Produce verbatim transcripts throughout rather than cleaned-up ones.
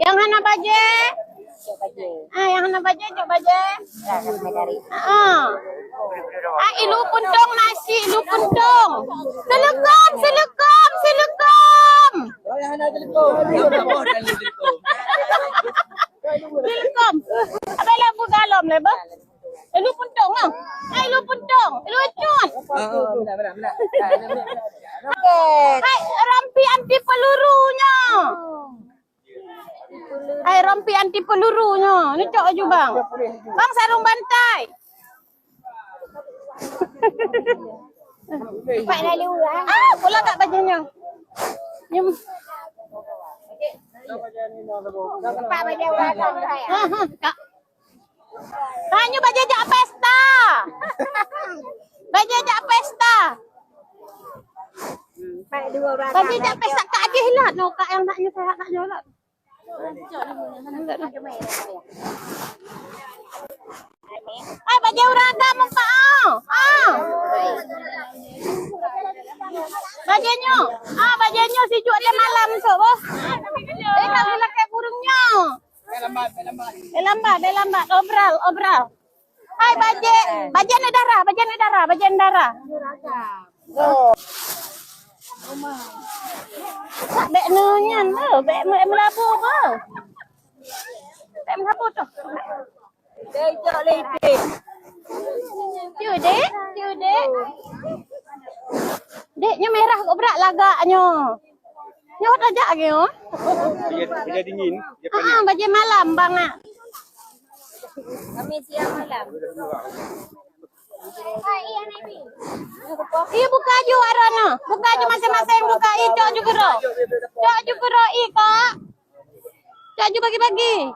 Nyang hana bajèe? Ah, nyang hana bajèe, cok bajèe. Ah. Ah, ilu puntông nasi, ilu puntông. Seuleukom, seuleukom, seuleukom. Seuleukom. Abang lampu galom lé, bah. Ilu puntông ah. Hai ilu puntông, ilu cut. Hai rampi anti peluru nyoe. Hai rampi anti peluru nyoe. Ni cok aju bang. Bang sarung bantai. Pak lalu ah. Ah, pula kat bajunya. Nyem. Pak baju urang. Ha ha, kak. Ha, nyoe bajèe jak pesta. Bajèe jak pesta. Bajèe jak pesta, Kak Adih lah. No, Kak, nyang nak nyoe, sehat nak nyoe lah. Hai, bajèe ureueng agam meupat, ah. Ah. Bajèe nyoe. Ah, bajèe nyoe sijuek lé malam esok, boh. Eh, ka geulakèe kureueng nyoe. Bèk lambat, bèk lambat. Bèk lambat, bèk lambat. Obral, obral. Hai bajèe, bajèe aneuk dara, bajèe aneuk dara, bajèe aneuk dara. Bèk neu nyan tu, bèk meu-, meulabu tu. Bèk meulabu tu. Dek, cok lé, Dek. Cuk, Dek, cuk, Dek. Dek, nyoe merah kok brat lagak nyoe. Nyoe tajak ke nyoe? Dia, dia dingin, dia Ah, ah, panas. Baju malam bang ah. Kami siang malam. Iya buka aju arona. Buka aju masing-masing buka i cok ju keudroe. Cok ju keudroe i kak. Cok ju bagi-bagi.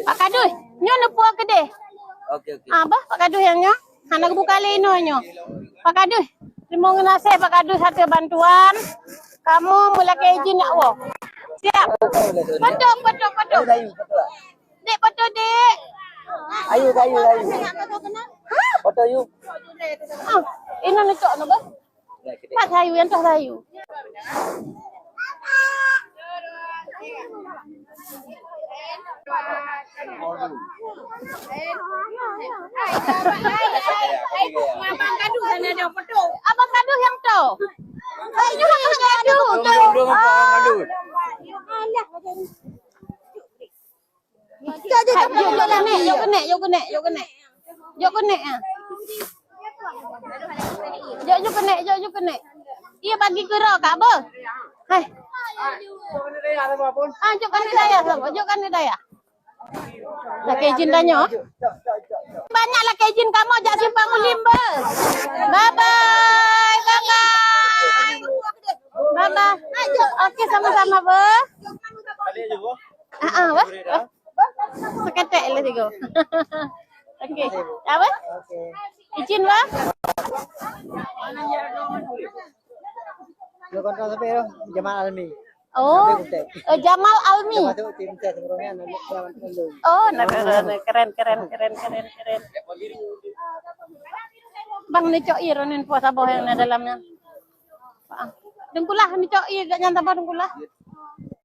Pak Kadus, nyoe neupuwoe keudeh. Oke, oke. Ah, bah, Pak Kadus nyang nyoe. Hana geubuka lé inoe nyoe. Pak Kadus, teurimong geunaséh Pak Kadus ateueh bantuan. Kamoe meulakèe izin jak woe. Siap. Potong, potong, potong. Dek, potong, Dek. Ayo, ayo, ayo. Potong, yuk. Ah, inoe neucok nyoe, bah. Pat sayu, nyang toh sayu. Abang Kadus sana ada foto. Abang Kadus nyang toh. Sayu Abang Kadus. Alah. Jok, jok, jok, jok, jok, jok, jok, jok, jok, jok, jok, jok, jok, ah. Jok, jok, jok, jok, jok. Iya bagi keu droe kak beuh. Hai. Ah, jok keuneuk dayah sama, jok keuneuk dayah. Lakèe izin tanyoe. Banyak lakèe izin kamoe jak Simpang Ulim beuh. Bye bye, bye bye. Bye bye. Oke, sama-sama beuh. Ah, ah, wah. Seketek lah tiga. Okey. Apa? Izin, wah. Lo kontra sampai tu, Jamal Almi. Oh, eh, Jamal Almi. Dia masuk tim ses sebelumnya, nanti dia lawan dulu. Oh, nah, nah, nah, nah. Keren, keren, keren, keren, keren. Bang, ni cok ir, ni puas abah yang ada dalamnya. Ah. Dengkulah, ni cok ir, gak nyan tambah dengkulah.